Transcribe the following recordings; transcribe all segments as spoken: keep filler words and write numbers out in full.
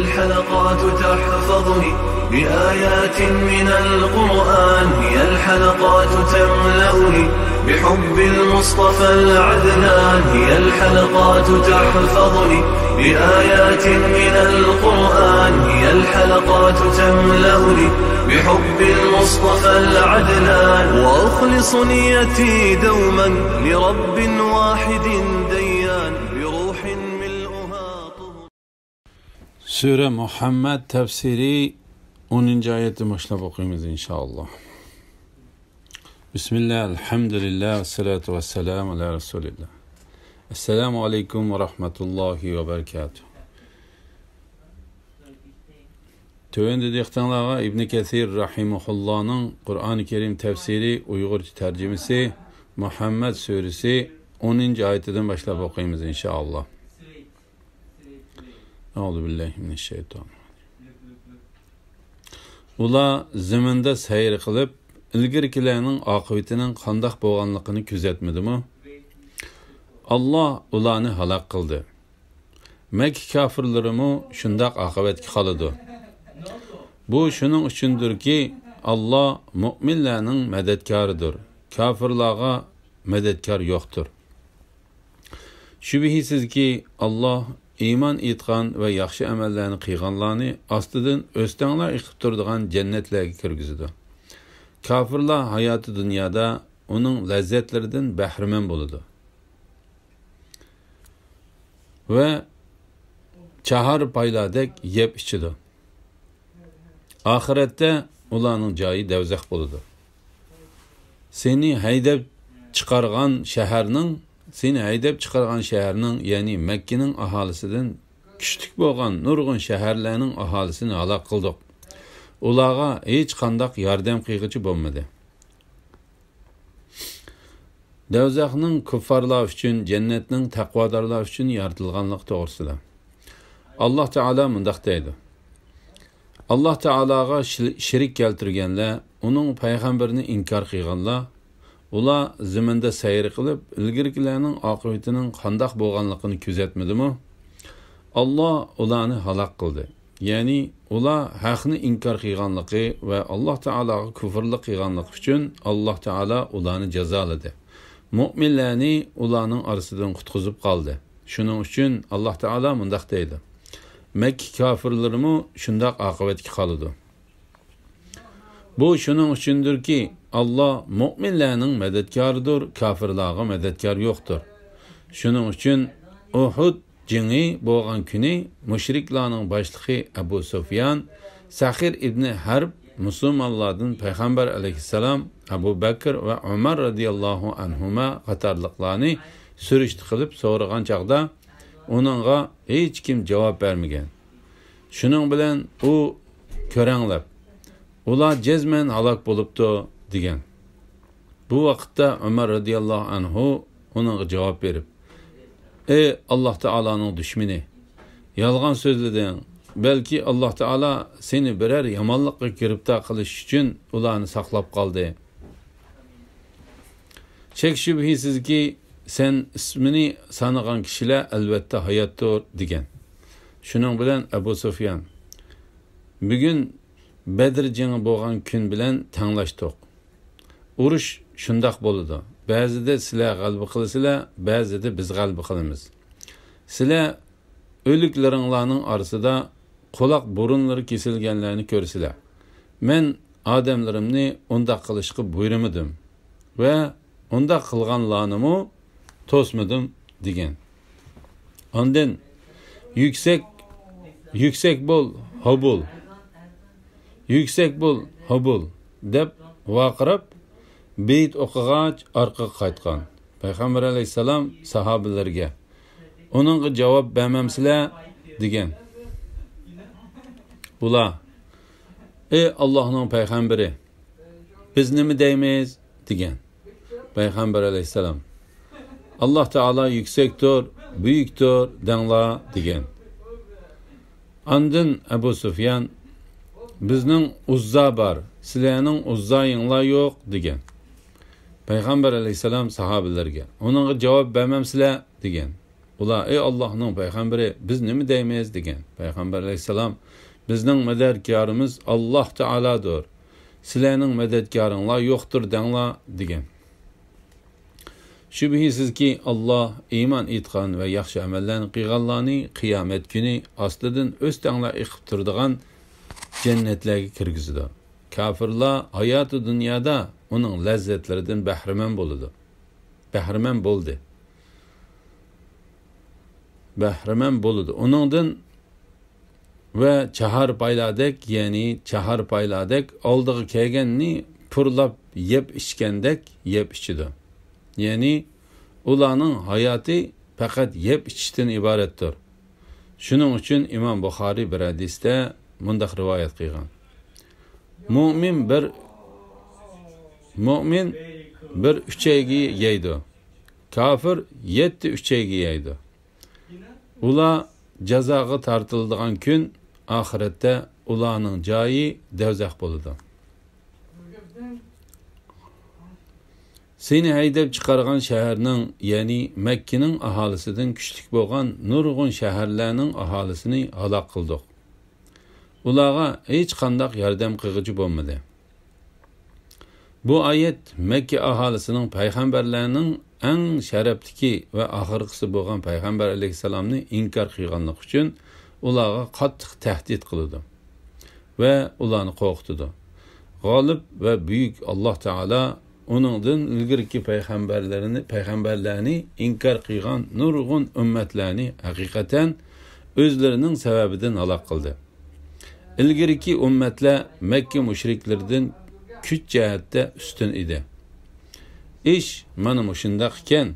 الحلقات تحفظني بآيات من القرآن، هي الحلقات تملأني بحب المصطفى العدنان، هي الحلقات تحفظني بآيات من القرآن، هي الحلقات تملأني بحب المصطفى العدنان، وأخلص نيتي دوما لرب واحد ديان، بروح ملؤها طهر. سۈرە مۇھەممەد تەپسىرى ئونىنچى ئايەتتىن باشلاپ ئوقۇيمىز، ئىنشائاللا. بىسمىللا، ئەلھەمدۇلىللا، ۋەسسالاتۇ ۋەسسالامۇ ئەلا رەسۇلىللا. ئەسسالامۇ ئەلەيكۇم ۋە رەھمەتۇللاھى ۋە بەرىكاتۇھ. تۆۋەندە دىققىتىڭلارغا ئىبنى كەسىر رەھىمەھۇللانىڭ قۇرئانى كەرىم تەپسىرى ئۇيغۇرچە تەرجىمىسى، مۇھەممەد سۈرىسى، ئونىنچى ئايىتىدىن باشلاپ ئوقۇيمىز، ئىنشائاللا. ئەئۇزۇبىللاھىمىنەششەيتانىررەجىم. ئۇلار زېمىندا سەير قىلىپ، ئىلگىرىكىلەرنىڭ ئاقىۋىتىنىڭ قانداق بولغانلىقىنى كۆزەتمىدىمۇ؟ ئاللا ئۇلارنى ھالاك قىلدى. مەككە كاپىرلىرىمۇ شۇنداق ئاقىۋەتكە قالىدۇ. بۇ شۇنىڭ ئۈچۈندۇركى، ئاللا مۆمىنلەرنىڭ مەدەتكارىدۇر، كاپىرلارغا مەدەتكار يوقتۇر. شۈبھىسىزكى، ئاللا ئىمان ئېيتقان ۋە ياخشى ئەمەللەرنى قىلغانلارنى ئاستىدىن ئۆستەڭلار ئېقىپ تۇرىدىغان جەننەتلەرگە كىرگۈزىدۇ. كاپىرلار ھاياتى دۇنيادا ئۇنىڭ لەززەتلىرىدىن بەھرىمەن بولىدۇ. ۋە چاھار پايلاردەك يەپ ئىچىدۇ. ئاخىرەتتە ئۇلارنىڭ جايى دەۋزەخ بولىدۇ. سېنى ھەيدەپ چىقارغان شەھەرنىڭ، سېنى ھەيدەپ چىقارغان شەھەرنىڭ، يەنى مەككىنىڭ ئاھالىسىدىن كۈچلۈك بولغان نۇرغۇن شەھەرلەرنىڭ ئاھالىسىنى ھالاك قىلدۇق. ئۇلارغا ھېچقانداق ياردەم قىلغۇچى بولمىدى. دەۋزەخنىڭ كۇففارلار ئۈچۈن، جەننەتنىڭ تەقۋادارلار ئۈچۈن يارىتىلغانلىقى توغرىسىدا. ئاللا تائالا مۇنداق دەيدۇ: ئاللا تائالاغا شىل-، شېرىك كەلتۈرگەنلەر، ئۇنىڭ پەيغەمبىرىنى ئىنكار قىلغانلار، ئۇلار زېمىندا سەير قىلىپ، ئىلگىرىكىلەرنىڭ ئاقىۋىتىنىڭ قانداق بولغانلىقىنى كۆزەتمىدىمۇ؟ ئاللا ئۇلارنى ھالاك قىلدى. يەنى ئۇلار ھەقنى ئىنكار قىلغانلىقى ۋە ئاللا تائالاغا كۇفرلۇق قىلغانلىقى ئۈچۈن ئاللا تائالا ئۇلارنى جازالىدى. مۆمىنلەرنى ئۇلارنىڭ ئارىسىدىن قۇتقۇزۇپ قالدى. شۇنىڭ ئۈچۈن ئاللا تائالا مۇنداق دەيدۇ: مەككە كاپىرلىرىمۇ شۇنداق ئاقىۋەتكە قالىدۇ. بۇ شۇنىڭ ئۈچۈندۇركى، ئاللا مۆمىنلەرنىڭ مەدەتكارىدۇر، كاپىرلارغا مەدەتكار يوقتۇر. شۇنىڭ ئۈچۈن ئۇھۇد جېڭى بولغان كۈنى مۇشرىكلارنىڭ باشلىقى ئەبۇ سۇفيان، سەخىر ئىبنى ھەرب مۇسۇلمانلاردىن پەيغەمبەر ئەلەيھىسسالام، ئەبۇ بەكىر ۋە ئۆمەر رەزىياللاھۇ ئەنھۇما قاتارلىقلارنى سۈرۈشتە قىلىپ سورىغان چاغدا، ئۇنىڭغا ھېچكىم جاۋاب بەرمىگەن. شۇنىڭ بىلەن ئۇ كۆرەڭلەپ، ئۇلار جەزمەن ھالاك بولۇپتۇ، دېگەن. بۇ ۋاقىتتا ئۆمەر رەزىياللاھۇ ئەنھۇ ئۇنىڭغا جاۋاب بېرىپ، ئەي ئاللا تائالانىڭ دۈشمىنى، يالغان سۆزلىدىڭ، بەلكى ئاللا تائالا سېنى بىرەر يامانلىققا گىرىپتار قىلىش ئۈچۈن ئۇلارنى ساقلاپ قالدى. شەك-شۈبھىسىزكى، سەن ئىسمىنى سانىغان كىشىلەر ئەلۋەتتە ھاياتتۇر، دېگەن. شۇنىڭ بىلەن ئەبۇ سۇفيان، بۈگۈن بەدر جېڭى بولغان كۈن بىلەن تەڭلاشتۇق. ئۇرۇش شۇنداق بولىدۇ. بەزىدە سىلەر غەلىبە قىلىسىلەر، بەزىدە بىز غەلىبە قىلىمىز. سىلەر ئۆلۈكلىرىڭلارنىڭ ئارىسىدا قۇلاق بۇرۇنلىرى كېسىلگەنلەرنى كۆرىسىلەر. مەن ئادەملىرىمنى ئۇنداق قىلىشقا بۇيرۇمىدىم ۋە ئۇنداق قىلغانلارنىمۇ توسمىدىم، دېگەن. ئاندىن، يۈكسەك، يۈكسەك بول، ھوبۇل! يۈكسەك بول، ھوبۇل! دەپ ۋارقىراپ، بېيىت ئوقۇغاچ ئارقىغا قايتقان. پەيغەمبەر ئەلەيھىسسالام ساھابىلەرگە، ئۇنىڭغا جاۋاب بەرمەمسىلەر؟ دېگەن. ئۇلار، ئەي ئاللاھنىڭ پەيغەمبىرى، بىز نېمە دەيمىز؟ دېگەن. پەيغەمبەر ئەلەيھىسسالام، ئاللا تائالا يۈكسەكتۇر، بۈيۈكتۇر دەڭلار، دېگەن. ئاندىن ئەبۇ سۇفيان، بىزنىڭ ئۇززا بار، سىلەرنىڭ ئۇززايىڭلار يوق، دېگەن. پەيغەمبەر ئەلەيھىسسالام ساھابىلەرگە، ئۇنىڭغا جاۋاب بەرمەمسىلەر؟ دېگەن. ئۇلار: «ئەي ئاللاھنىڭ پەيغەمبىرى، بىز نېمە دەيمىز؟» دېگەن. پەيغەمبەر ئەلەيھىسسالام: «بىزنىڭ مەدەتكارىمىز ئاللاھ تائالادۇر. سىلەرنىڭ مەدەتكارىڭلار يوقتۇر دەڭلار» دېگەن. شۈبھىسىزكى، ئاللاھ ئىمان ئېيتقان ۋە ياخشى ئەمەللەرنى قىلغانلارنى قىيامەت كۈنى ئاستىدىن ئۆستەڭلار ئېقىپ تۇرىدىغان جەننەتلەرگە كىرگۈزىدۇ. كاپىرلار ھاياتى دۇنيادا ئۇنىڭ لەززەتلىرىدىن بەھرىمەن بولىدۇ. بەھرىمەن بولدى. بەھرىمەن بولىدۇ. ئۇنىڭدىن ۋە چاھارپايلاردەك، يەنى چاھارپايلاردەك ئالدىغا كەلگەننى پۇرلاپ يەپ ئىچكەندەك يەپ ئىچىدۇ. يەنى ئۇلارنىڭ ھاياتى پەقەت يەپ ئىچىشتىن ئىبارەتتۇر. شۇنىڭ ئۈچۈن ئىمام بۇخارىي بىر ھەدىستە مۇنداق رىۋايەت قىلغان: مۇئمىن بىر، مۇئمىن بىر ئۈچەيگە يەيدۇ، كاپىر يەتتە ئۈچەيگە يەيدۇ. ئۇلار جازاغا تارتىلىدىغان كۈن ئاخىرەتتە ئۇلارنىڭ جايى دەۋزەخ بولىدۇ. سېنى ھەيدەپ چىقارغان شەھەرنىڭ، يەنى مەككىنىڭ ئاھالىسىدىن كۈچلۈك بولغان نۇرغۇن شەھەرلەرنىڭ ئاھالىسىنى ھالاك قىلدۇق. ئۇلارغا ھېچقانداق ياردەم قىلغۇچى بولمىدى. بۇ ئايەت مەككە ئاھالىسىنىڭ پەيغەمبەرلەرنىڭ ئەڭ شەرەپلىكى ۋە ئاخىرقىسى بولغان پەيغەمبەر ئەلەيھىسسالامنى ئىنكار قىلغانلىقى ئۈچۈن ئۇلارغا قاتتىق تەھدىت قىلىدۇ ۋە ئۇلارنى قورقۇتىدۇ. غالىب ۋە بۈيۈك ئاللاھ تائالا ئۇنىڭدىن ئىلگىرىكى پەيغەمبەرلىرىنى، پەيغەمبەرلەرنى ئىنكار قىلغان نۇرغۇن ئۈممەتلەرنى ھەقىقەتەن ئۆزلىرىنىڭ سەۋەبىدىن ھالاك قىلدى. ئىلگىرىكى ئۈممەتلەر مەككە مۇشرىكلىرىدىن كۈچ جەھەتتە ئۈستۈن ئىدى. ئىش مانا مۇشۇنداق ئىكەن،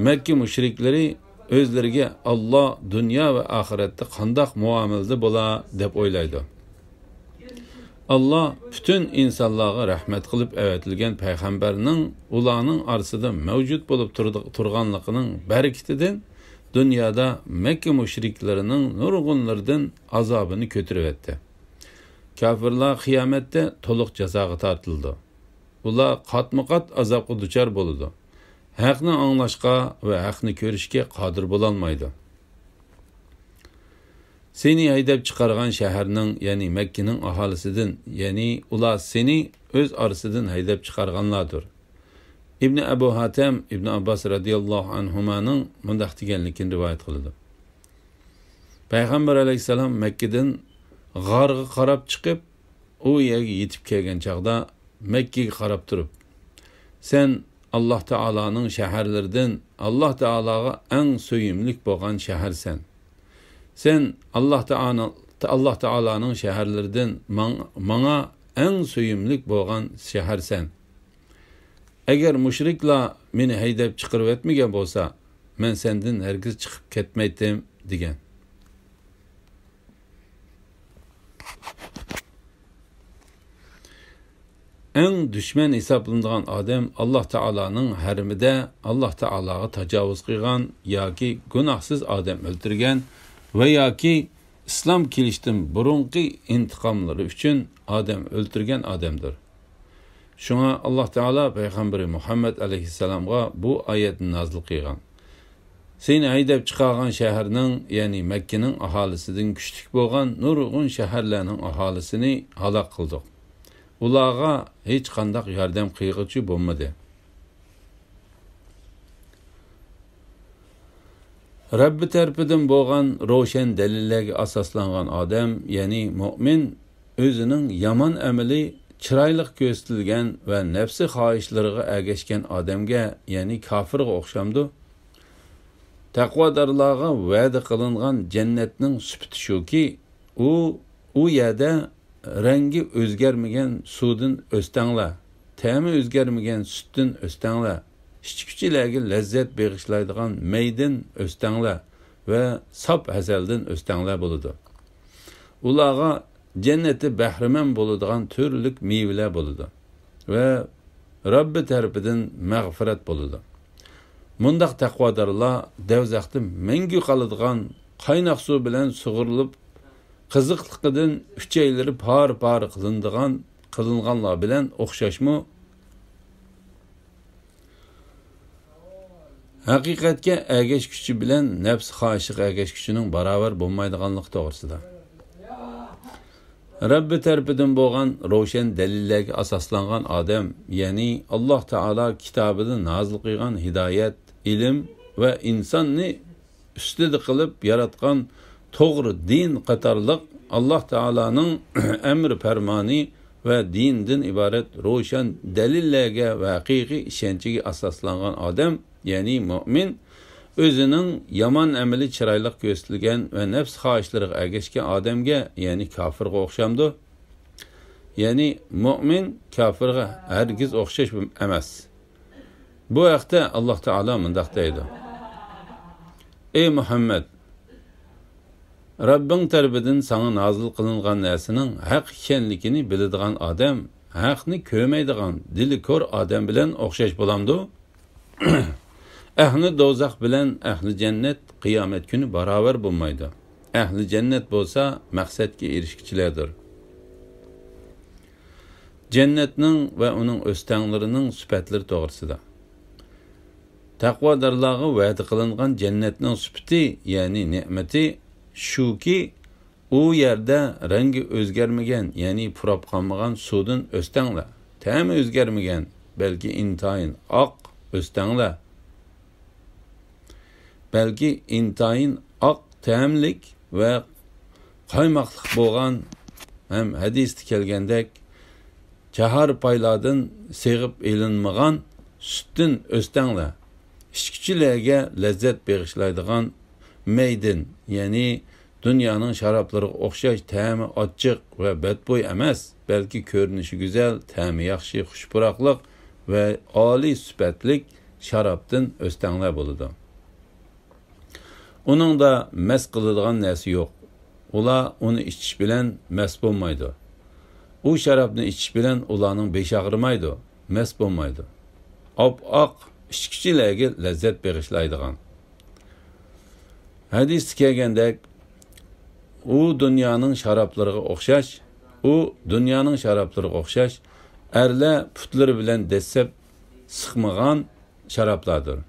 مەككە مۇشرىكلىرى ئۆزلىرىگە ئاللاھ دۇنيا ۋە ئاخىرەتتە قانداق مۇئامىلىدە بولا دەپ ئويلايدۇ. ئاللاھ پۈتۈن ئىنسانلارغا رەھمەت قىلىپ ئەۋەتىلگەن پەيغەمبەرنىڭ ئۇلارنىڭ ئارىسىدا مەۋجۇت بولۇپ تۇرىدىغ-، تۇرغانلىقىنىڭ بەرىكىتىدىن دۇنيادا مەككە مۇشرىكلىرىنىڭ نۇرغۇنلىرىدىن ئازابىنى كۆتۈرۈۋەتتى. كاپىرلار قىيامەتتە تولۇق جازاغا تارتىلىدۇ. ئۇلار قاتمۇقات ئازابقا دۇچار بولىدۇ. ھەقنى ئاڭلاشقا ۋە ھەقنى كۆرۈشكە قادىر بولالمايدۇ. سېنى ھەيدەپ چىقارغان شەھەرنىڭ، يەنى مەككىنىڭ ئاھالىسىدىن، يەنى ئۇلار سېنى ئۆز ئارىسىدىن ھەيدەپ چىقارغانلاردۇر. ئىبنى ئەبۇ ھاتەم ئىبنى ئابباس رەزىياللاھۇ ئەنھۇمانىڭ مۇنداق دېگەنلىكىنى رىۋايەت قىلىدۇ. پەيغەمبەر ئەلەيھىسسالام مەككىدىن غارغا قاراپ چىقىپ، ئۇ يەرگە يېتىپ كەلگەن چاغدا مەككىگە قاراپ تۇرۇپ، سەن ئاللاھ تائالانىڭ شەھەرلىرىدىن ئاللاھ تائالاغا ئەڭ سۆيۈملۈك بولغان شەھەرسەن. سەن ئاللاھ تائانا-، ئاللاھ تائالانىڭ شەھەرلىرىدىن ماڭ-، ماڭا ئەڭ سۆيۈملۈك بولغان شەھەرسەن. ئەگەر مۇشرىكلار مېنى ھەيدەپ چىقىرىۋەتمىگەن بولسا، مەن سەندىن ھەرگىز چىقىپ كەتمەيتتىم، دېگەن. ئەڭ دۈشمەن ھېسابلىنىدىغان ئادەم ئاللاھ تائالانىڭ ھەرىمىدە ئاللاھ تائالاغا تاجاۋۇز قىلغان ياكى گۇناھسىز ئادەم ئۆلتۈرگەن ۋە ياكى ئىسلام كېلىشتىن بۇرۇنقى ئىنتىقاملىرى ئۈچۈن ئادەم ئۆلتۈرگەن ئادەمدۇر. شۇڭا ئاللاھ تائالا پەيغەمبىرى مۇھەممەد ئەلەيھىسسالامغا بۇ ئايەتنى نازىل قىلغان. سېنى ھەيدەپ چىقارغان شەھەرنىڭ، يەنى مەككىنىڭ ئاھالىسىدىن كۈچلۈك بولغان نۇرغۇن شەھەرلەرنىڭ ئاھالىسىنى ھالاك قىلدۇق. ئۇلارغا ھېچقانداق ياردەم قىلغۇچى بولمىدى. رەببى تەرىپىدىن بولغان روشەن دەلىللەرگە ئاساسلانغان ئادەم، يەنى مۆمىن، ئۆزىنىڭ يامان ئەمىلى چىرايلىق كۆرسىتىلگەن ۋە نەپسى خاھىشلىرىغا ئەگەشكەن ئادەمگە، يەنى كاپىرغا ئوخشامدۇ؟ تەقۋادارلارغا ۋەدە قىلىنغان جەننەتنىڭ سۈپىتى شۇكى، ئۇ، ئۇ يەردە رەڭگى ئۆزگەرمىگەن سۇدىن ئۆستەڭلار، تەمى ئۆزگەرمىگەن سۈتتىن ئۆستەڭلار، ئىچكۈچىلەرگە لەززەت بېغىشلايدىغان مەيدىن ئۆستەڭلار ۋە ساپ ھەسەلدىن ئۆستەڭلار بولىدۇ. ئۇلارغا جەننەتتە بەھرىمەن بولىدىغان تۈرلۈك مېۋىلەر بولىدۇ ۋە رەببى تەرىپىدىن مەغپىرەت بولىدۇ. مۇنداق تەقۋادارلار دەۋزەختە مەڭگۈ قالىدىغان قايناق سۇ بىلەن سۇغۇرۇلۇپ، قىزىقلىقىدىن ئۈچەيلىرى پارە-پارە قىلىنىدىغان، قىلىنغانلار بىلەن ئوخشاشمۇ؟ ھەقىقەتكە ئەگەشكۈچى بىلەن نەپس خاھىشىغا ئەگەشكۈچىنىڭ باراۋەر بولمايدىغانلىقى توغرىسىدا. رەببى تەرىپىدىن بولغان روشەن دەلىللەرگە ئاساسلانغان ئادەم، يەنى ئاللاھ تائالا كىتابىدا نازىل قىلغان ھىدايەت، ئىلىم ۋە ئىنساننى ئۈستىدە قىلىپ ياراتقان توغرا دىن قاتارلىق ئاللاھ تائالانىڭ ئەمر پەرمانى ۋە دىندىن ئىبارەت روشەن دەلىللەرگە ۋە ھەقىقىي ئىشەنچىگە ئاساسلانغان ئادەم، يەنى مۆمىن، ئۆزىنىڭ يامان ئەمىلى چىرايلىق كۆرسىتىلگەن ۋە نەپس خاھىشلىرىغا ئەگەشكەن ئادەمگە، يەنى كاپىرغا ئوخشامدۇ؟ يەنى مۆمىن كاپىرغا ھەرگىز ئوخشاش ئەمەس. بۇ ھەقتە ئاللاھ تائالا مۇنداق دەيدۇ: ئەي مۇھەممەد، رەببىڭ تەرىپىدىن ساڭا نازىل قىلىنغان نەرسىنىڭ ھەق ئىكەنلىكىنى بىلىدىغان ئادەم ھەقنى كۆرمەيدىغان دىلى كور ئادەم بىلەن ئوخشاش بولامدۇ؟ ئەھلى دوزاخ بىلەن ئەھلى جەننەت قىيامەت كۈنى باراۋەر بولمايدۇ. ئەھلى جەننەت بولسا مەقسەتكە ئېرىشكۈچىلەردۇر. جەننەتنىڭ ۋە ئۇنىڭ ئۆستەڭلىرىنىڭ سۈپەتلىرى توغرىسىدا. تەقۋادارلارغا ۋەدە قىلىنغان جەننەتنىڭ سۈپىتى، يەنى نېمىتى شۇكى، ئۇ يەردە رەڭگى ئۆزگەرمىگەن، يەنى پۇراپ قالمىغان سۇدىن ئۆستەڭلەر، تەمى ئۆزگەرمىگەن، بەلكى ئىنتايىن ئاق ئۆستەڭلەر، بەلكى ئىنتايىن ئاق تەملىك ۋە قايماقلىق بولغان ھەم ھەدىستە كەلگەندەك، چاھار پايلاردىن سېغىپ ئېلىنمىغان سۈتتىن ئۆستەڭلەر، ئىچكۈچىلەرگە لەززەت بېغىشلايدىغان مەيدىن، يەنى دۇنيانىڭ شارابلىرىغا ئوخشاش تەمى ئاچچىق ۋە بەتبۇي ئەمەس، بەلكى كۆرۈنۈشى گۈزەل، تەمى ياخشى، خۇش پۇراقلىق ۋە ئالىي سۈپەتلىك شارابتىن ئۆستەڭلەر بولىدۇ. ئۇنىڭدا مەست قىلىدىغان نەرسە يوق. ئۇلار ئۇنى ئىچىش بىلەن مەست بولمايدۇ. ئۇ شارابنى ئىچىش بىلەن ئۇلارنىڭ بېشى ئاغرىمايدۇ، مەست بولمايدۇ. ئاپئاق ئىچكۈچىلەرگە لەززەت بېغىشلايدىغان. ھەدىستە كەلگەندەك، ئۇ دۇنيانىڭ شارابلىرىغا ئوخشاش، ئۇ دۇنيانىڭ شارابلىرىغا ئوخشاش، ئەرلەر پۇتلىرى بىلەن دەسسەپ سىقمىغان شارابلاردۇر.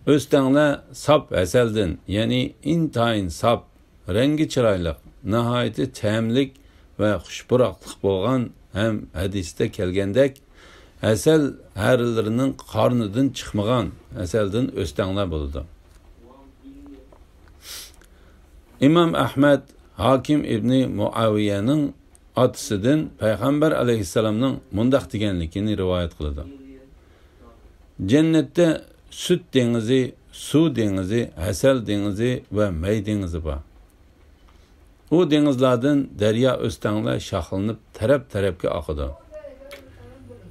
ئۆستەڭلەر ساپ ھەسەلدىن، يەنى ئىنتايىن ساپ، رەڭگى چىرايلىق، ناھايىتى تەملىك ۋە خۇش پۇراقلىق بولغان ھەم ھەدىستە كەلگەندەك، ھەسەل ھەرىلىرىنىڭ قارنىدىن چىقمىغان ھەسەلدىن ئۆستەڭلەر بولىدۇ. ئىمام ئەھمەد ھاكىم ئىبنى مۇئاۋىيەنىڭ ئاتىسىدىن پەيغەمبەر ئەلەيھىسسالامنىڭ مۇنداق دېگەنلىكىنى رىۋايەت قىلىدۇ: جەننەتتە سۈت دېڭىزى، سۇ دېڭىزى، ھەسەل دېڭىزى ۋە مەي دېڭىزى بار. ئۇ دېڭىزلاردىن دەريا ئۆستەڭلەر شاخلىنىپ تەرەپ-تەرەپكە ئاقىدۇ.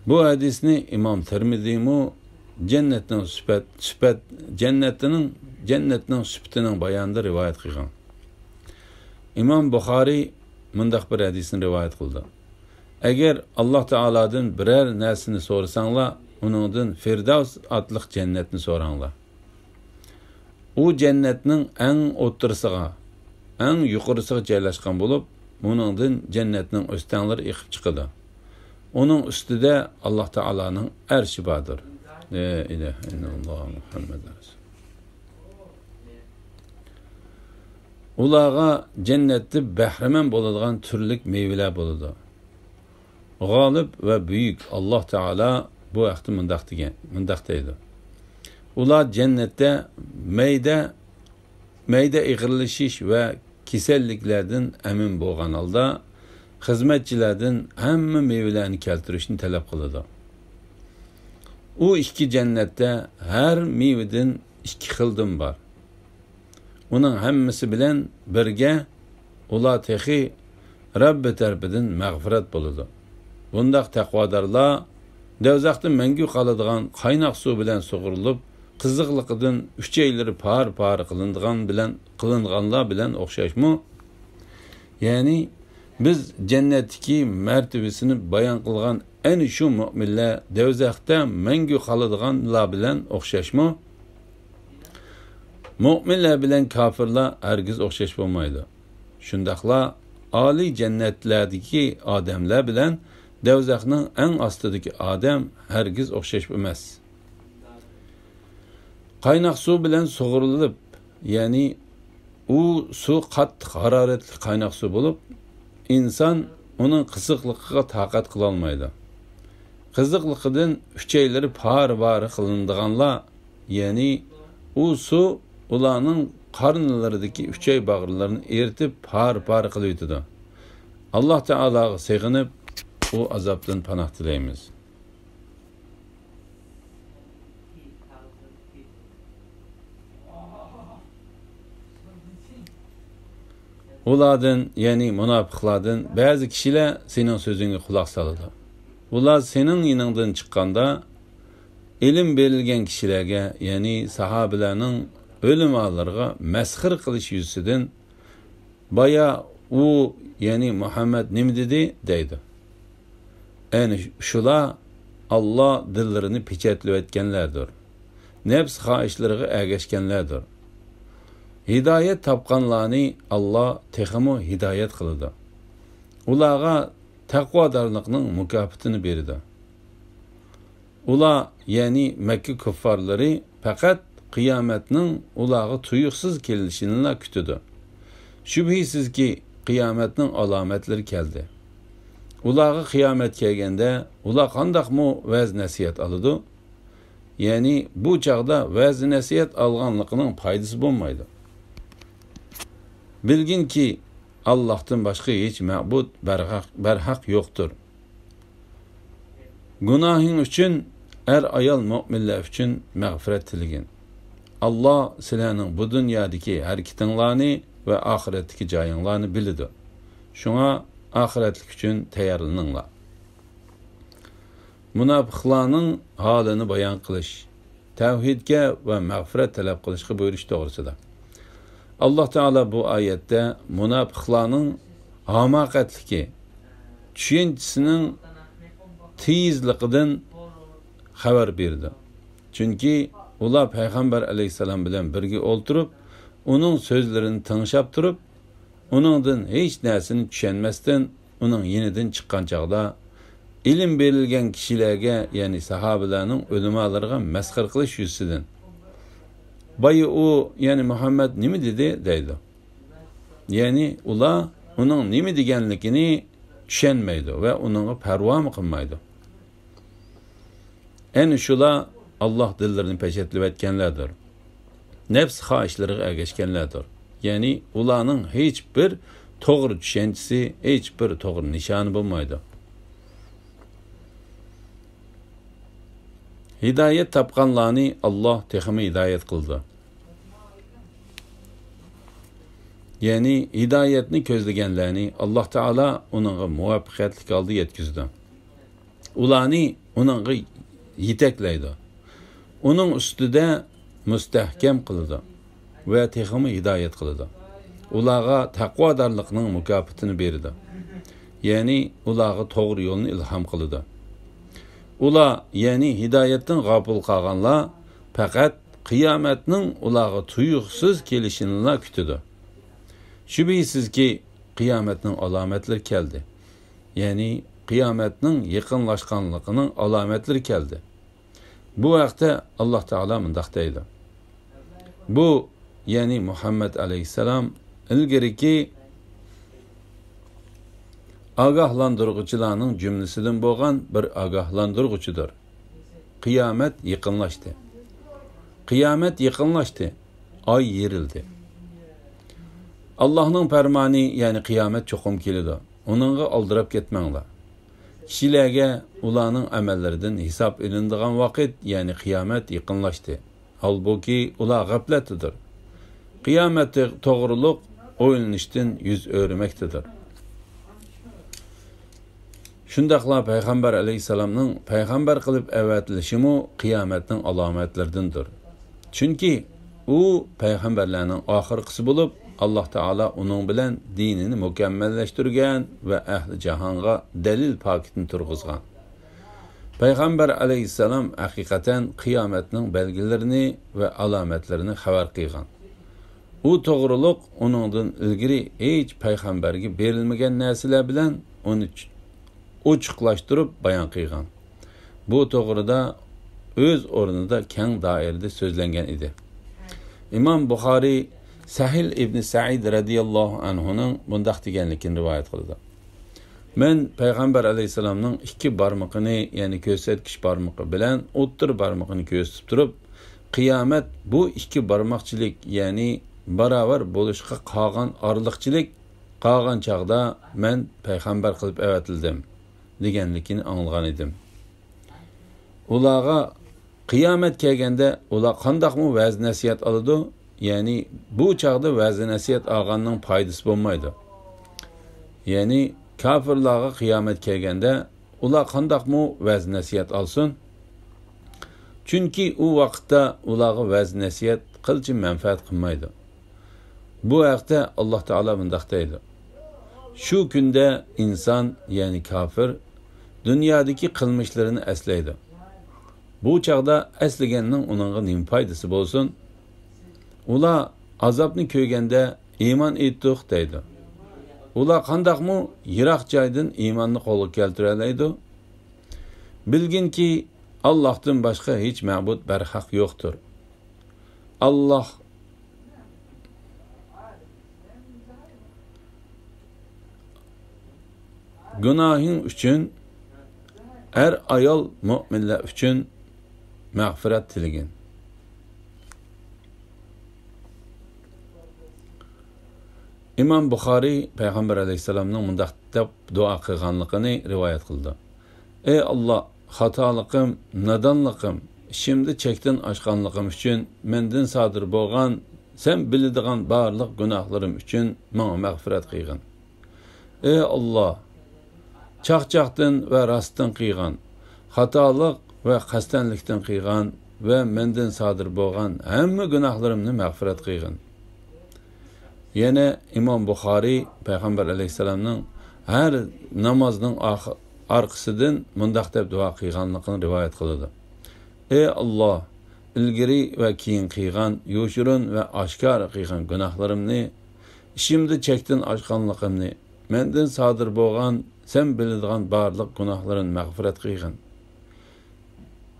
بۇ ھەدىسنى ئىمام تىرمىزىمۇ جەننەتنىڭ سۈپەت، سۈپەت، جەننەتنىڭ، جەننەتنىڭ سۈپىتىنىڭ بايانىدا رىۋايەت قىلغان. ئىمام بۇخارىي مۇنداق بىر ھەدىسنى رىۋايەت قىلدى: ئەگەر ئاللاھ تائالادىن بىرەر نەرسىنى سورىساڭلار، ئۇنىڭدىن فىردەۋس ئاتلىق جەننەتنى سوراڭلار. ئۇ جەننەتنىڭ ئەڭ ئوتتۇرىسىغا، ئەڭ يۇقىرىسىغا جايلاشقان بولۇپ، ئۇنىڭدىن جەننەتنىڭ ئۆستەڭلىرى ئېقىپ چىقىدۇ. ئۇنىڭ ئۈستىدە ئاللاھ تائالانىڭ ئەرشى باردۇر. لا ئىلاھە ئىللاللاھ مۇھەممەد رەسۇل. ئۇلارغا جەننەتتە بەھرىمەن بولىدىغان تۈرلۈك مېۋىلەر بولىدۇ. غالىب ۋە بۈيۈك ئاللاھ تائالا بۇ ھەقتە مۇنداق دېگەن، مۇنداق دەيدۇ: ئۇلار جەننەتتە مەيدە، مەيدە ئېغىرلىشىش ۋە كېسەللىكلەردىن ئەمىن بولغان ھالدا، خىزمەتچىلەردىن ھەممە مېۋىلەرنى كەلتۈرۈشنى تەلەپ قىلىدۇ. ئۇ ئىككى جەننەتتە ھەر مېۋىدىن ئىككى خىلدىن بار. ئۇنىڭ ھەممىسى بىلەن بىرگە ئۇلار تېخى رەببى تەرىپىدىن مەغپىرەت بولىدۇ. بۇنداق تەقۋادارلار دەۋزەختە مەڭگۈ قالىدىغان قايناق سۇ بىلەن سۇغۇرۇلۇپ، قىزىقلىقىدىن ئۈچەيلىرى پارە-پارە قىلىنغان بىلەن، قىلىنغانلار بىلەن ئوخشاشمۇ؟ يەنى بىز جەننەتتىكى مەرتىۋىسىنى بايان قىلغان ئەنە شۇ مۆمىنلەر دەۋزەختە مەڭگۈ قالىدىغانلار بىلەن ئوخشاشمۇ؟ مۆمىنلەر بىلەن كاپىرلار ھەرگىز ئوخشاش بولمايدۇ. شۇنداقلا ئالىي جەننەتلەردىكى ئادەملەر بىلەن دەۋزەخنىڭ ئەڭ ئاستىدىكى ئادەم ھەرگىز ئوخشاش ئەمەس. قايناق سۇ بىلەن سۇغۇرۇلۇپ، يەنى ئۇ سۇ قاتتىق ھارارەتلىك قايناق سۇ بولۇپ، ئىنسان ئۇنىڭ قىزىقلىقىغا تاقەت قىلالمايدۇ. قىزىقلىقىدىن ئۈچەيلىرى پارە-پارە قىلىنىدىغانلار، يەنى ئۇ سۇ ئۇلارنىڭ قارنىلىرىدىكى ئۈچەي باغرىلىرىنى ئېرىتىپ، پارە-پارە قىلىۋېتىدۇ. ئاللاھ تائالاغا سېغىنىپ، ئۇ ئازابتىن پاناھ تىلەيمىز. ئۇلاردىن، يەنى مۇناپىقلاردىن بەزى كىشىلەر سېنىڭ سۆزۈڭگە قۇلاق سالىدۇ. ئۇلار سېنىڭ يېنىڭدىن چىققاندا، ئىلىم بېرىلگەن كىشىلەرگە، يەنى ساھابىلەرنىڭ ئۆلىمالىرىغا مەسخىرە قىلىش يۈزىسىدىن، بايا ئۇ، يەنى مۇھەممەد نېمە دېدى؟ دەيدۇ. ئەنە شۇلار ئاللا دىللىرىنى پېچەتلىۋەتكەنلەردۇر. نەپس خاھىشلىرىغا ئەگەشكەنلەردۇر. ھىدايەت تاپقانلارنى ئاللا تېخىمۇ ھىدايەت قىلىدۇ. ئۇلارغا تەقۋادارلىقنىڭ مۇكاپاتىنى بېرىدۇ. ئۇلار، يەنى مەككە كۇففارلىرى پەقەت قىيامەتنىڭ ئۇلارغا تۇيۇقسىز كېلىشىنىلا كۈتىدۇ. شۈبھىسىزكى، قىيامەتنىڭ ئالامەتلىرى كەلدى. ئۇلارغا قىيامەت كەلگەندە، ئۇلار قانداقمۇ ۋەز-نەسىھەت ئالىدۇ؟ يەنى بۇ چاغدا ۋەز-نەسىھەت ئالغانلىقىنىڭ پايدىسى بولمايدۇ. بىلگىنكى، ئاللاھتىن باشقا ھېچ مەبۇد بەرھەق، بەرھەق يوقتۇر. گۇناھىڭ ئۈچۈن، ئەر-ئايال مۆمىنلەر ئۈچۈن مەغپىرەت تىلىگىن. ئاللا سىلەرنىڭ بۇ دۇنيادىكى ھەرىكىتىڭلارنى ۋە ئاخىرەتتىكى جايىڭلارنى بىلىدۇ. شۇڭا ئاخىرەتلىك ئۈچۈن تەييارلىنىڭلار. مۇناپىقلارنىڭ ھالىنى بايان قىلىش، تەۋھىدكە ۋە مەغپىرەت تەلەپ قىلىشقا بۇيرۇش توغرىسىدا. ئاللاھ تائالا بۇ ئايەتتە مۇناپىقلارنىڭ ھاماقەتلىكى، چۈشەنچىسىنىڭ تېيىزلىقىدىن خەۋەر بېرىدۇ. چۈنكى ئۇلار پەيغەمبەر ئەلەيھىسسالام بىلەن بىرگە ئولتۇرۇپ، ئۇنىڭ سۆزلىرىنى تىڭشاپ تۇرۇپ، ئۇنىڭدىن ھېچ نەرسىنى چۈشەنمەستىن، ئۇنىڭ يېنىدىن چىققان چاغدا، ئىلىم بېرىلگەن كىشىلەرگە، يەنى ساھابىلەرنىڭ ئۆلىمالىرىغا مەسخىرە قىلىش يۈزىسىدىن، بايا ئۇ، يەنى مۇھەممەد نېمە دېدى؟ دەيدۇ. يەنى ئۇلار ئۇنىڭ نېمە دېگەنلىكىنى چۈشەنمەيدۇ ۋە ئۇنىڭغا پەرۋامۇ قىلمايدۇ. ئەنە شۇلار ئاللاھ دىللىرىنى پېچەتلىۋەتكەنلەردۇر. نەپس خاھىشلىرىغا ئەگەشكەنلەردۇر. يەنى ئۇلارنىڭ ھېچبىر توغرا چۈشەنچىسى، ھېچبىر توغرا نىشانى بولمايدۇ. ھىدايەت تاپقانلارنى ئاللاھ تېخىمۇ ھىدايەت قىلىدۇ. يەنى ھىدايەتنى كۆزلىگەنلەرنى ئاللاھ تائالا ئۇنىڭغا مۇۋەپپەقىيەتلىك ھالدا يەتكۈزىدۇ. ئۇلارنى ئۇنىڭغا يېتەكلەيدۇ. ئۇنىڭ ئۈستىدە مۇستەھكەم قىلىدۇ ۋە تېخىمۇ ھىدايەت قىلىدۇ. ئۇلارغا تەقۋادارلىقنىڭ مۇكاپاتىنى بېرىدۇ. يەنى ئۇلارغا توغرا يولنى ئىلھام قىلىدۇ. ئۇلار، يەنى ھىدايەتتىن غاپىل قالغانلار پەقەت قىيامەتنىڭ ئۇلارغا تۇيۇقسىز كېلىشىنىلا كۈتىدۇ. شۈبھىسىزكى، قىيامەتنىڭ ئالامەتلىرى كەلدى. يەنى قىيامەتنىڭ يېقىنلاشقانلىقىنىڭ ئالامەتلىرى كەلدى. بۇ ھەقتە ئاللاھ تائالا مۇنداق دەيدۇ. بۇ، يەنى مۇھەممەد ئەلەيھىسسالام ئىلگىرىكى ئاگاھلاندۇرغۇچىلارنىڭ جۈملىسىدىن بولغان بىر ئاگاھلاندۇرغۇچىدۇر. قىيامەت يېقىنلاشتى. قىيامەت يېقىنلاشتى. ئاي يېرىلدى. ئاللاھنىڭ پەرمانى، يەنى قىيامەت چوقۇم كېلىدۇ. ئۇنىڭغا ئالدىراپ كەتمەڭلار. كىشىلەرگە ئۇلارنىڭ ئەمەللىرىدىن ھېساب ئېلىنىدىغان ۋاقىت، يەنى قىيامەت يېقىنلاشتى. ھالبۇكى، ئۇلار غەپلەتتىدۇر. قىيامەت توغرۇلۇق ئويلىنىشتىن يۈز ئۆرۈمەكتىدۇر. شۇنداقلا پەيغەمبەر ئەلەيھىسسالامنىڭ پەيغەمبەر قىلىپ ئەۋەتىلىشىمۇ قىيامەتنىڭ ئالامەتلىرىدىندۇر. چۈنكى ئۇ پەيغەمبەرلەرنىڭ ئاخىرقىسى بولۇپ، ئاللاھ تائالا ئۇنىڭ بىلەن دىنىنى مۇكەممەللەشتۈرگەن ۋە ئەھلى جاھانغا دەلىل پاكىتىنى تۇرغۇزغان. پەيغەمبەر ئەلەيھىسسالام ھەقىقەتەن قىيامەتنىڭ بەلگىلىرىنى ۋە ئالامەتلىرىنى خەۋەر قىلغان. ئۇ توغرۇلۇق ئۇنىڭدىن ئىلگىرى ھېچ پەيغەمبەرگە بېرىلمىگەن نەرسىلەر بىلەن ئۇنى چ-، ئوچۇقلاشتۇرۇپ بايان قىلغان. بۇ توغرىدا ئۆز ئورنىدا كەڭ دائىرىدە سۆزلەنگەن ئىدى. ئىمام بۇخارىي سەھىل ئىبنى سەئىد رەزىياللاھۇ ئەنھۇنىڭ مۇنداق دېگەنلىكىنى رىۋايەت قىلىدۇ: مەن پەيغەمبەر ئەلەيھىسسالامنىڭ ئىككى بارمىقىنى، يەنى كۆرسەتكۈچ بارمىقى بىلەن ئوتتۇرا بارمىقىنى كۆرسىتىپ تۇرۇپ، قىيامەت بۇ ئىككى بارماقچىلىك، يەنى باراۋەر بولۇشقا قالغان ئارىلىقچىلىك قالغان چاغدا مەن پەيغەمبەر قىلىپ ئەۋەتىلدىم، دېگەنلىكىنى ئاڭلىغان ئىدىم. ئۇلارغا قىيامەت كەلگەندە ئۇلار قانداقمۇ ۋەز-نەسىھەت ئالىدۇ؟ يەنى بۇ چاغدا ۋەز-نەسىھەت ئالغاننىڭ پايدىسى بولمايدۇ. يەنى كاپىرلارغا قىيامەت كەلگەندە ئۇلار قانداقمۇ ۋەز-نەسىھەت ئالسۇن؟ چۈنكى ئۇ ۋاقىتتا ئۇلارغا ۋەز-نەسىھەت قىلچە مەنپەئەت قىلمايدۇ. بۇ ھەقتە ئاللاھ تائالا مۇنداق دەيدۇ: شۇ كۈندە ئىنسان، يەنى كاپىر، دۇنيادىكى قىلمىشلىرىنى ئەسلەيدۇ. بۇ چاغدا ئەسلىگەننىڭ ئۇنىڭغا نېمە پايدىسى بولسۇن؟ ئۇلار ئازابنى كۆرگەندە ئىمان ئېيتتۇق دەيدۇ. ئۇلار قانداقمۇ يىراق جايدىن ئىماننى قولغا كەلتۈرەلەيدۇ؟ بىلگىنكى، ئاللاھتىن باشقا ھېچ مەبۇد بەرھەق يوقتۇر. ئاللاھ گۇناھىڭ ئۈچۈن، ئەر-ئايال مۆمىنلەر ئۈچۈن مەغپىرەت تىلىگىن. ئىمام بۇخارىي پەيغەمبەر ئەلەيھىسسالامنىڭ مۇنداق دەپ دۇئا قىلغانلىقىنى رىۋايەت قىلىدۇ: ئەي ئاللاھ، خاتالىقىم، نادانلىقىم، ئىشىمدە چەكتىن ئاشقانلىقىم ئۈچۈن مەندىن سادىر بولغان، سەن بىلىدىغان بارلىق گۇناھلىرىم ئۈچۈن ماڭا مەغپىرەت قىلغىن. ئەي ئاللاھ، چاقچاقتىن ۋە راستتىن قىلغان، خاتالىق ۋە قەستەنلىكتىن قىلغان ۋە مەندىن سادىر بولغان ھەممە گۇناھلىرىمنى مەغپىرەت قىلغىن. يەنە ئىمام بۇخارىي پەيغەمبەر ئەلەيھىسسالامنىڭ ھەر نامازنىڭ ئاخ-، ئارقىسىدىن مۇنداق دەپ دۇئا قىلغانلىقىنى رىۋايەت قىلىدۇ: ئەي ئاللاھ، ئىلگىرى ۋە كېيىن قىلغان، يوشۇرۇن ۋە ئاشكارا قىلغان گۇناھلىرىمنى، ئىشىمدە چەكتىن ئاشقانلىقىمنى، مەندىن سادىر بولغان، سەن بىلىدىغان بارلىق گۇناھلىرىمنى مەغپىرەت قىلغىن.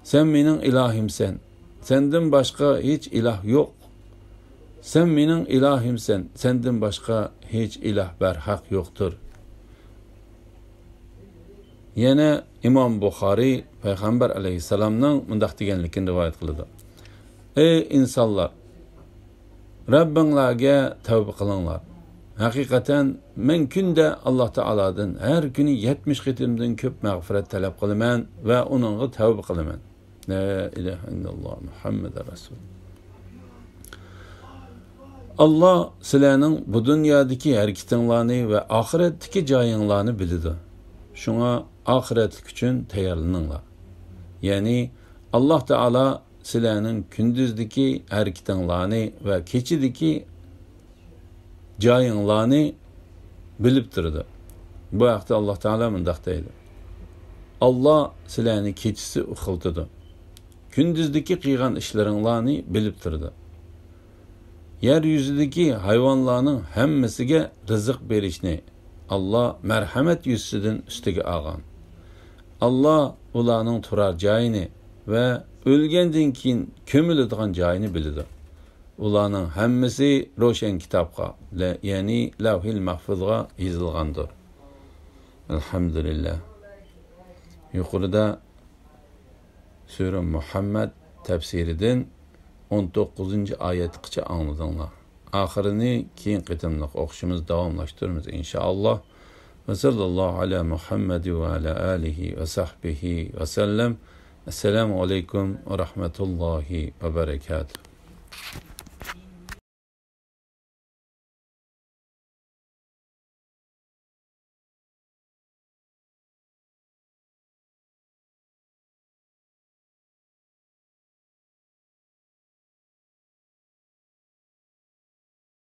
سەن مېنىڭ ئىلاھىمسەن، سەندىن باشقا ھېچ ئىلاھ يوق. سەن مېنىڭ ئىلاھىمسەن، سەندىن باشقا ھېچ ئىلاھ بەرھەق يوقتۇر. يەنە ئىمام بۇخارىي پەيغەمبەر ئەلەيھىسسالامنىڭ مۇنداق دېگەنلىكىنى رىۋايەت قىلىدۇ: ئەي ئىنسانلار، رەببىڭلارگە تەۋبە قىلىڭلار. ھەقىقەتەن مەن كۈندە ئاللاھ تائالادىن ھەر كۈنى يەتمىش قېتىمدىن كۆپ مەغپىرەت تەلەپ قىلىمەن ۋە ئۇنىڭغا تەۋبە قىلىمەن. لا ئىلاھە ئىللاللاھ مۇھەممەدۇر رەسۇل. ئاللاھ سىلەرنىڭ بۇ دۇنيادىكى ھەرىكىتىڭلارنى ۋە ئاخىرەتتىكى جايىڭلارنى بىلىدۇ. شۇڭا ئاخىرەتلىك ئۈچۈن تەييارلىنىڭلار. يەنى ئاللاھ تائالا سىلەرنىڭ كۈندۈزدىكى ھەرىكىتىڭلارنى ۋە كېچىدىكى جايىڭلارنى بىلىپ تۇرىدۇ. بۇ ھەقتە ئاللاھ تائالا مۇنداق دەيدۇ: ئاللاھ سىلەرنى كېچىسى ئۇخلىتىدۇ، كۈندۈزدىكى قىلغان ئىشلىرىڭلارنى بىلىپ تۇرىدۇ. يەر يۈزىدىكى ھايۋانلارنىڭ ھەممىسىگە رىزىق بېرىشنى ئاللاھ مەرھەمەت يۈزىسىدىن ئۈستىگە ئالغان. ئاللاھ ئۇلارنىڭ تۇرار جايىنى ۋە ئۆلگەندىن كېيىن كۆمۈلىدىغان جايىنى بىلىدۇ. ئۇلارنىڭ ھەممىسى روشەن كىتابقا، لە-، يەنى لەۋھىل مەھفۇزغا يېزىلغاندۇر. ئەلھەمدۇلىللاھ. يۇقىرىدا سۈرە مۇھەممەد تەپسىرىدىن ئون توققۇزىنچى ئايەتقىچە ئاڭلىدىڭلار. ئاخىرىنى كېيىن قېتىملىق ئوقۇشىمىز داۋاملاشتۇرىمىز، ئىنشائاللاھ. ۋە سەللەللاھۇ ئەلا مۇھەممەد ۋە ئەلا ئالىھى ۋە سەھبىھى ۋە سەللەم. ئەسسالامۇ ئەلەيكۇم ۋە رەھمەتۇللاھى ۋە بەرەكاتۇھ.